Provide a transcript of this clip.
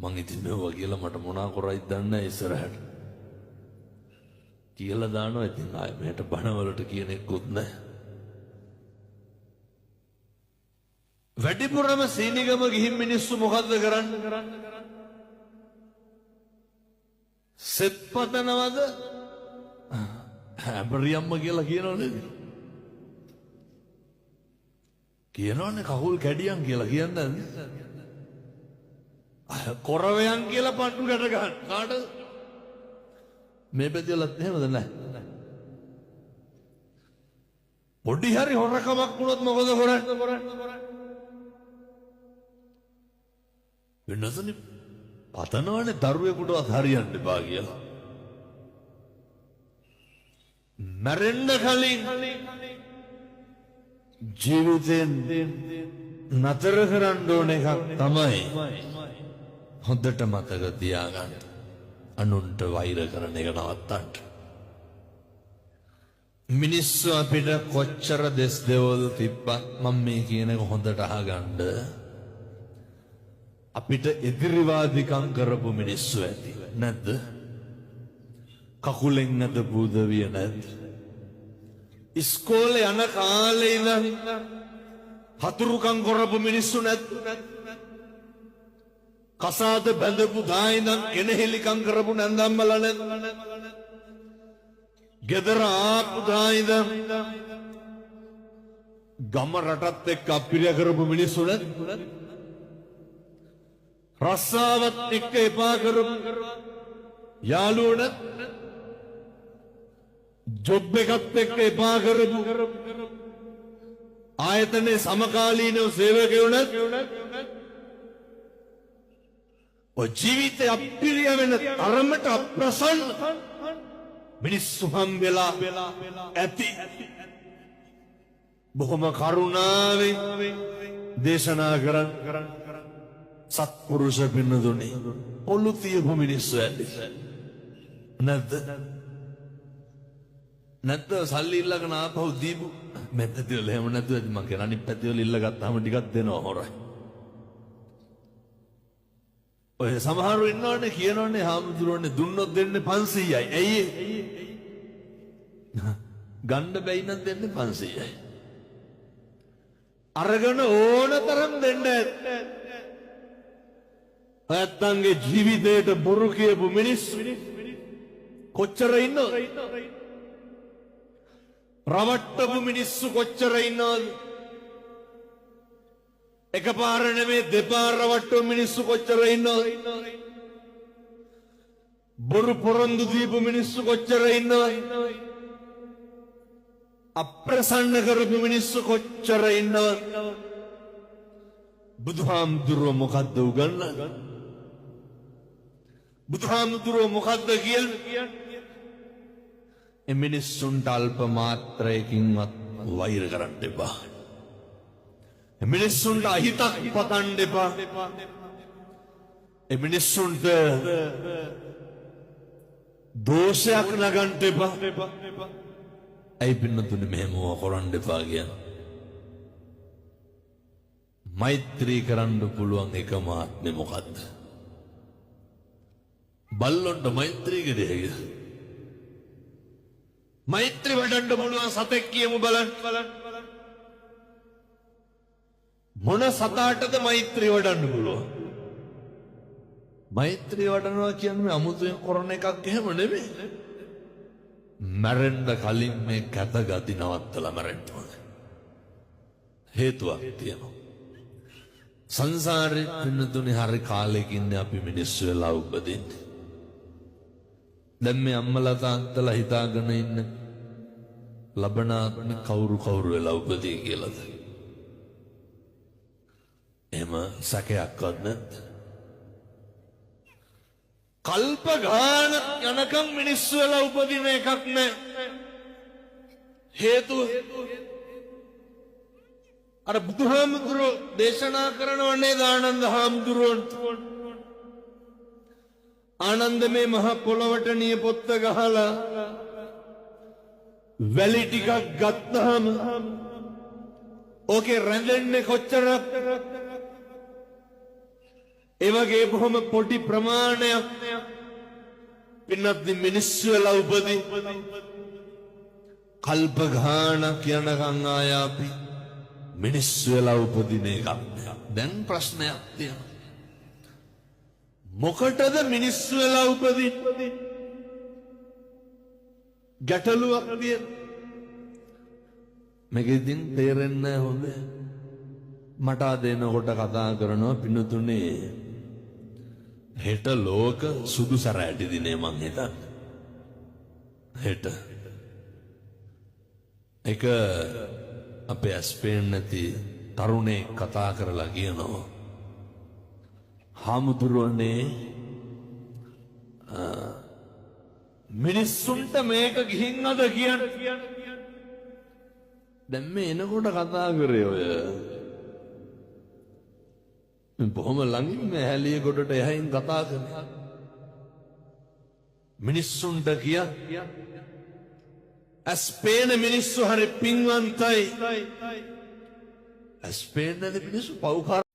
මං ඉතින් මෙව්වා කියලා මට මොනා කරයිද දන්නේ නැහැ ඉස්සරහට. කියලා දානවා ඉතින් ආයෙ මෙහෙට බණවලට කියන එක්කුත් නැහැ. වැඩිපුරම සීනිගම ගිහින් මිනිස්සු මොකද්ද කරන්නේ? සෙත් පතනවද? ඇඹරියම්ම කියලා කියනවනේ. කියනවනේ කකුල් කැඩියන් කියලා කියන්නේ නැද්ද? කොරවයන් කියලා පණ්ඩු ගැට ගන්න. කාටද? මේ පැතිවලත් එහෙමද නැහැ? පොඩි හරි හොරකමක් වුණොත් මොකද කරන්නේ? වෙනසනේ පතනවනේ දරුවෙකුටවත් හරියන්න එපා කියලා. මැරෙන්න කලින් ජීවිතෙන් නතර කරන්න ඕන එකක් තමයි හොඳට මතක තියාගන්න. අනුන්ට වෛර කරන එක නවත්තන්න. මිනිස්සු අපිට කොච්චර දෙස් දෙවල් තිබ්බත් මම මේ කියන එක හොඳට අහගන්න. අපිට එදිරිවාදිකම් කරපු මිනිස්සු ඇති නැද්ද? කකුලෙන් ඇදපු උදවිය නැද්ද? ඉස්කෝලේ යන කාලේ ඉඳන් හතුරුකම් කරපු මිනිස්සු නැද්ද? කසාද බැඳපු දා ඉඳන් කෙනෙහිලිකම් කරපු නැන්දම්මලා නැද්ද? ගෙදර ආපු දා ඉඳන් ගම රටත් එක්ක අපිරිය කරපු මිනිස්සු නැද්ද? රස්සාවත් එක්ක එපා කරපු යාළුවෝ නැද්ද? ජොබ් එකත් එක්ක එපා කරපු ආයතනයේ සමකාලීනව සේවකයෝ නැද්ද? ඔය ජීවිතය අප්පිරිය වෙන තරමට අප්‍රසන්න මිනිස්සු හම් වෙලා ඇති. බොහොම කරුණාවෙන් දේශනා කරන් සත්පුරුෂ පින්නදුනි ඔලු තියපු මිනිස්සු ඇති නැද්ද? නැත්ද සල්ලි ඉල්ලගෙන ආපහු දීපු මේ පැතිවල එහෙම නැතුව ඇති මං කියන අනිත් පැතිවල ඉල්ල ගත්තාම ටිකක් දෙනවා හොරයි. ඔය සමහරු ඉන්නවනේ කියනවනේ හාමුදුරුවනේ දුන්නොත් දෙන්නේ 500යි. ඇයි ඒ? ගන්න බැයි නම් දෙන්නේ 500යි. අරගෙන ඕන තරම් දෙන්න ඇත්. නැත්තන්ගේ ජීවිතේට බොරු කියපු මිනිස්සු කොච්චර ඉන්නවද? රවට්ටපු මිනිස්සු කොච්චර ඉන්නවද? එකපාර නෙමේ දෙපාර රවට්ටපු මිනිස්සු කොච්චර ඉන්නවද? බොරු පොරොන්දු දීපු මිනිස්සු කොච්චර ඉන්නවද? අප්‍රසන්න කරපු මිනිස්සු කොච්චර ඉන්නවද? බුදුහාමුදුරුවෝ මොකද්ද උගන්වන්නේ? බුදුහාමුදුරුවෝ මොකද්ද කියන්නේ? ඒ මිනිස්සුන්ට අල්ප මාත්‍රයකින්වත් වෛර කරන්න එපා. ඒ මිනිස්සුන්ට අහිතක් පතන්න එපා. ඒ මිනිස්සුන්ට දෝෂයක් නගන්න එපා. ඇයි පින්නතුනේ මෙහෙම කරන්න එපා කියන්නේ? මෛත්‍රී කරන්න පුළුවන් එකම ආත්මෙ මොකද්ද? බල්ලොන්ට මෛත්‍රී කරේ හැකිද? මෛත්‍රී වඩන්න පුළුවන් සතෙක් කියමු බලන්න. මොන සතාටද මෛත්‍රී වඩන්න පුළුවන්? මෛත්‍රී වඩනවා කියන්නේ මේ අමුතුවෙන් කරන එකක් එහෙම නෙමෙයි. මැරෙන්න කලින් මේ කැත ගති නවත්තලා මැරෙන්න ඕනේ. හේතුවක් තියෙනවා. සංසාරේ පින්නතුනේ හරි කාලෙකින් අපි මිනිස්සු වෙලා උපදින්නේ. දැන් මේ අම්මලා තාත්තලා හිතාගෙන ඉන්න ලබන ආත්මෙ කවුරු කවුරු වෙලා උපදී කියලාද? එහෙම සැකයක්වත් නැද්ද? කල්ප ගානක් යනකම් මිනිස්සු වෙලා උපදින එකක් නෑ. හේතුව අර බුදුහාමුදුරුවෝ දේශනා කරනව නේද ආනන්ද හාමුදුරුවන්ට? ආනන්ද මේ මහ පොළොවට නියපොත්ත ගහලා වැලි ටිකක් ගත්තාම ඕකේ රැඳෙන්නේ කොච්චරක්? ඒ වගේ බොහොම පොඩි ප්‍රමාණයක් පින්වත්නි මිනිස්සු වෙලා උපදී. කල්ප ගාණක් යනකම් ආය අපි මිනිස්සු වෙලා උපදින එකක් නෑ. දැන් ප්‍රශ්නයක් තියෙනවා. මොකටද මිනිස්සු වෙලා උපදින්නේ? ගැටලුවක් තියෙනවා. මේක ඉතින් තේරෙන්නේ නැහැ හොඳ. මට අද එනකොට කතා කරනවා පින්තුනේ, හෙට ලෝක සුදු සැරයටි දිනේ මං හිතන්නේ. හෙට එක අපේ ඇස් පේන්නේ නැති තරුණයෙක් කතා කරලා කියනවා, හාමුදුරුවනේ, මිනිස්සුන්ට මේක ගිහින් අද කියන්න. දැන් මේ එනකොට කතා කරේ ඔය මේ බොහොම ළඟින් මේ ඇලිය ගොඩට එහයින් කතා කරා. මිනිස්සුන්ට කිය, ඇස් පේන මිනිස්සු හරි පින්වන්තයි. ඇස් පේන්නේ නැති මිනිස්සු පව්කාර.